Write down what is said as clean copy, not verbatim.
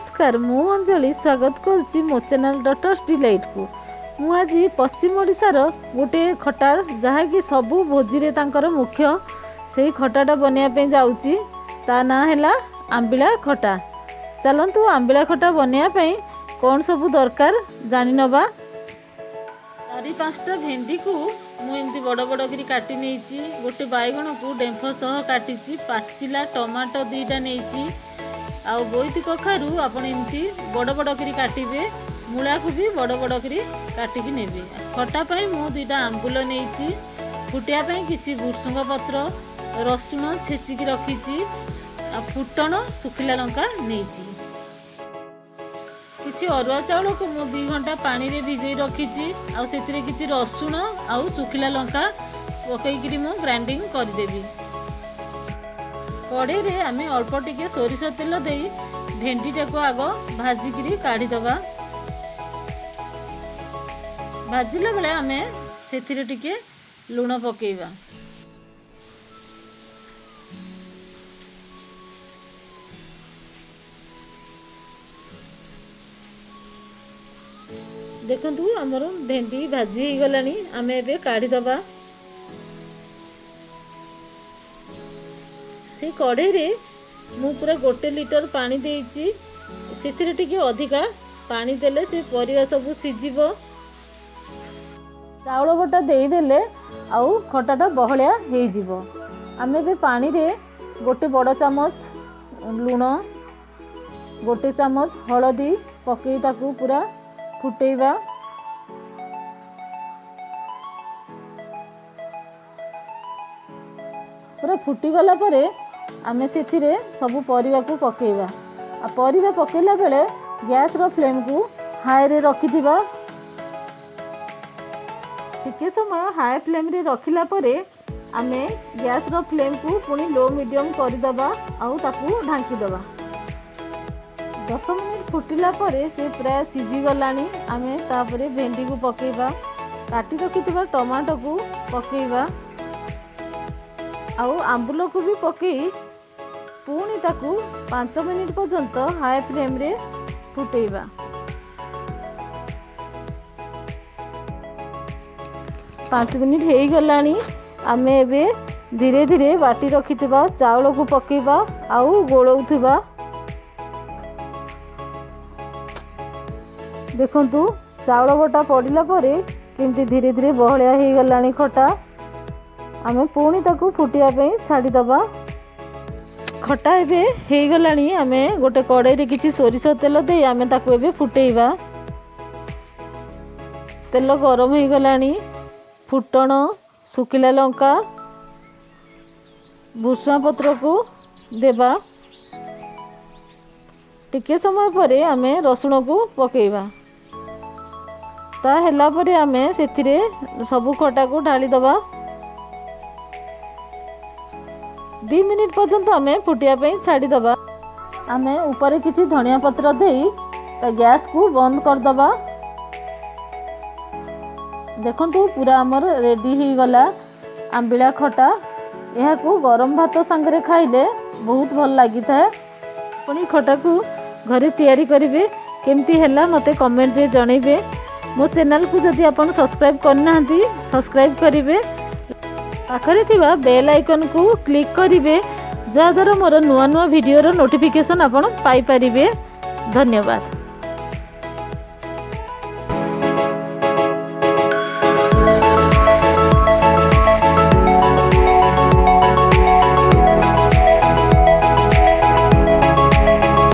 ନମସ୍କାର, ମୁଁ ଅଞ୍ଜଳି ସ୍ୱାଗତ କରୁଛି ମୋ ଚ୍ୟାନେଲ୍ ଡଟର୍ସ ଡିଲାଇଟ୍କୁ। ମୁଁ ଆଜି ପଶ୍ଚିମ ଓଡ଼ିଶାର ଗୋଟିଏ ଖଟା, ଯାହାକି ସବୁ ଭୋଜିରେ ତାଙ୍କର ମୁଖ୍ୟ, ସେଇ ଖଟାଟା ବନେଇବା ପାଇଁ ଯାଉଛି। ତା ନାଁ ହେଲା ଆମ୍ବିଳା ଖଟା। ଚାଲନ୍ତୁ, ଆମ୍ବିଳା ଖଟା ବନେଇବା ପାଇଁ କ'ଣ ସବୁ ଦରକାର ଜାଣିନେବା। 4-5ଟା ଭେଣ୍ଡିକୁ ମୁଁ ଏମିତି ବଡ଼ ବଡ଼ କରି କାଟି ନେଇଛି। ଗୋଟେ ବାଇଗଣକୁ ଡେମ୍ଫ ସହ କାଟିଛି। ପାଚିଲା ଟମାଟୋ 2ଟା ନେଇଛି। ଆଉ ବୋଇତି କଖାରୁ ଆପଣ ଏମିତି ବଡ଼ ବଡ଼ କରି କାଟିବେ। ମୂଳାକୁ ବି ବଡ଼ ବଡ଼ କରି କାଟିକି ନେବେ। ଖଟା ପାଇଁ ମୁଁ 2ଟା ଆମ୍ବୁଲ ନେଇଛି। ଫୁଟିବା ପାଇଁ କିଛି ଭୃସୁଙ୍ଗ ପତ୍ର, ରସୁଣ ଛେଚିକି ରଖିଛି। ଆଉ ଫୁଟଣ, ଶୁଖିଲା ଲଙ୍କା ନେଇଛି। କିଛି ଅରୁଆ ଚାଉଳକୁ ମୁଁ 2 ଘଣ୍ଟା ପାଣିରେ ଭିଜେଇ ରଖିଛି। ଆଉ ସେଥିରେ କିଛି ରସୁଣ ଆଉ ଶୁଖିଲା ଲଙ୍କା ପକେଇକିରି ମୁଁ ଗ୍ରାଇଣ୍ଡିଙ୍ଗ କରିଦେବି। କଢ଼େଇରେ ଆମେ ଅଳ୍ପ ଟିକେ ସୋରିଷ ତେଲ ଦେଇ ଭେଣ୍ଡିଟାକୁ ଆଗ ଭାଜିକିରି କାଢ଼ିଦେବା। ଭାଜିଲା ବେଳେ ଆମେ ସେଥିରେ ଟିକେ ଲୁଣ ପକେଇବା। ଦେଖନ୍ତୁ, ଆମର ଭେଣ୍ଡି ଭାଜି ହେଇଗଲାଣି। ଆମେ ଏବେ କାଢ଼ିଦେବା। ସେ କଢ଼େଇରେ ମୁଁ ପୁରା 1 ଲିଟର ପାଣି ଦେଇଛି। ସେଥିରେ ଟିକେ ଅଧିକା ପାଣି ଦେଲେ ସେ ପରିବା ସବୁ ସିଝିବ। ଚାଉଳ ବଟା ଦେଇଦେଲେ ଆଉ ଖଟାଟା ବହଳିଆ ହେଇଯିବ। ଆମେ ଏବେ ପାଣିରେ ଗୋଟେ ବଡ଼ ଚାମଚ ଲୁଣ, ଗୋଟେ ଚାମଚ ହଳଦୀ ପକାଇ ତାକୁ ପୁରା ଫୁଟେଇବା। ପୁରା ଫୁଟିଗଲା ପରେ ଆମେ ସେଥିରେ ସବୁ ପରିବାକୁ ପକାଇବା। ଆଉ ପରିବା ପକାଇଲା ବେଳେ ଗ୍ୟାସ୍ର ଫ୍ଲେମ୍କୁ ହାଇରେ ରଖିଥିବା। ଟିକେ ସମୟ ହାଇ ଫ୍ଲେମ୍ରେ ରଖିଲା ପରେ ଆମେ ଗ୍ୟାସ୍ର ଫ୍ଲେମ୍କୁ ପୁଣି ଲୋ ମିଡ଼ିୟମ୍ କରିଦେବା ଆଉ ତାକୁ ଢାଙ୍କିଦେବା। 10 ମିନିଟ୍ ଫୁଟିଲା ପରେ ସେ ପ୍ରାୟ ସିଝିଗଲାଣି। ଆମେ ତାପରେ ଭେଣ୍ଡିକୁ ପକାଇବା, କାଟି ରଖିଥିବା ଟମାଟୋକୁ ପକାଇବା ଆଉ ଆମ୍ବୁଲକୁ ବି ପକାଇ ପୁଣି ତାକୁ 5 ମିନିଟ୍ ପର୍ଯ୍ୟନ୍ତ ହାଇ ଫ୍ଲେମ୍ରେ ଫୁଟେଇବା। 5 ମିନିଟ୍ ହେଇଗଲାଣି। ଆମେ ଏବେ ଧୀରେ ଧୀରେ ବାଟି ରଖିଥିବା ଚାଉଳକୁ ପକାଇବା ଆଉ ଗୋଳଉଥିବା। ଦେଖନ୍ତୁ, ଚାଉଳ ବଟା ପଡ଼ିଲା ପରେ କେମିତି ଧୀରେ ଧୀରେ ବହଳିଆ ହେଇଗଲାଣି ଖଟା। ଆମେ ପୁଣି ତାକୁ ଫୁଟିବା ପାଇଁ ଛାଡ଼ିଦେବା। ଖଟା ଏବେ ହେଇଗଲାଣି। ଆମେ ଗୋଟେ କଡ଼େଇରେ କିଛି ସୋରିଷ ତେଲ ଦେଇ ଆମେ ତାକୁ ଏବେ ଫୁଟେଇବା। ତେଲ ଗରମ ହେଇଗଲାଣି। ଫୁଟଣ, ଶୁଖିଲା ଲଙ୍କା, ଭୃସୁଙ୍ଗା ପତ୍ରକୁ ଦେବା। ଟିକେ ସମୟ ପରେ ଆମେ ରସୁଣକୁ ପକାଇବା। ତା ହେଲା ପରେ ଆମେ ସେଥିରେ ସବୁ ଖଟାକୁ ଢାଳିଦେବା। 2 ମିନିଟ୍ ପର୍ଯ୍ୟନ୍ତ ଆମେ ଫୁଟିବା ପାଇଁ ଛାଡ଼ିଦେବା। ଆମେ ଉପରେ କିଛି ଧନିଆ ପତ୍ର ଦେଇ ତା ଗ୍ୟାସ୍କୁ ବନ୍ଦ କରିଦେବା। ଦେଖନ୍ତୁ, ପୁରା ଆମର ରେଡ଼ି ହେଇଗଲା ଆମ୍ବିଳା ଖଟା। ଏହାକୁ ଗରମ ଭାତ ସାଙ୍ଗରେ ଖାଇଲେ ବହୁତ ଭଲ ଲାଗିଥାଏ। ପୁଣି ଖଟାକୁ ଘରେ ତିଆରି କରିବେ, କେମିତି ହେଲା ମୋତେ କମେଣ୍ଟରେ ଜଣାଇବେ। ମୋ ଚ୍ୟାନେଲକୁ ଯଦି ଆପଣ ସବସ୍କ୍ରାଇବ୍ କରିନାହାନ୍ତି, ସବସ୍କ୍ରାଇବ୍ କରିବେ। ପାଖରେ ଥିବା ବେଲ୍ ଆଇକନ୍କୁ କ୍ଲିକ୍ କରିବେ, ଯାହାଦ୍ୱାରା ମୋର ନୂଆ ନୂଆ ଭିଡ଼ିଓର ନୋଟିଫିକେସନ୍ ଆପଣ ପାଇପାରିବେ। ଧନ୍ୟବାଦ।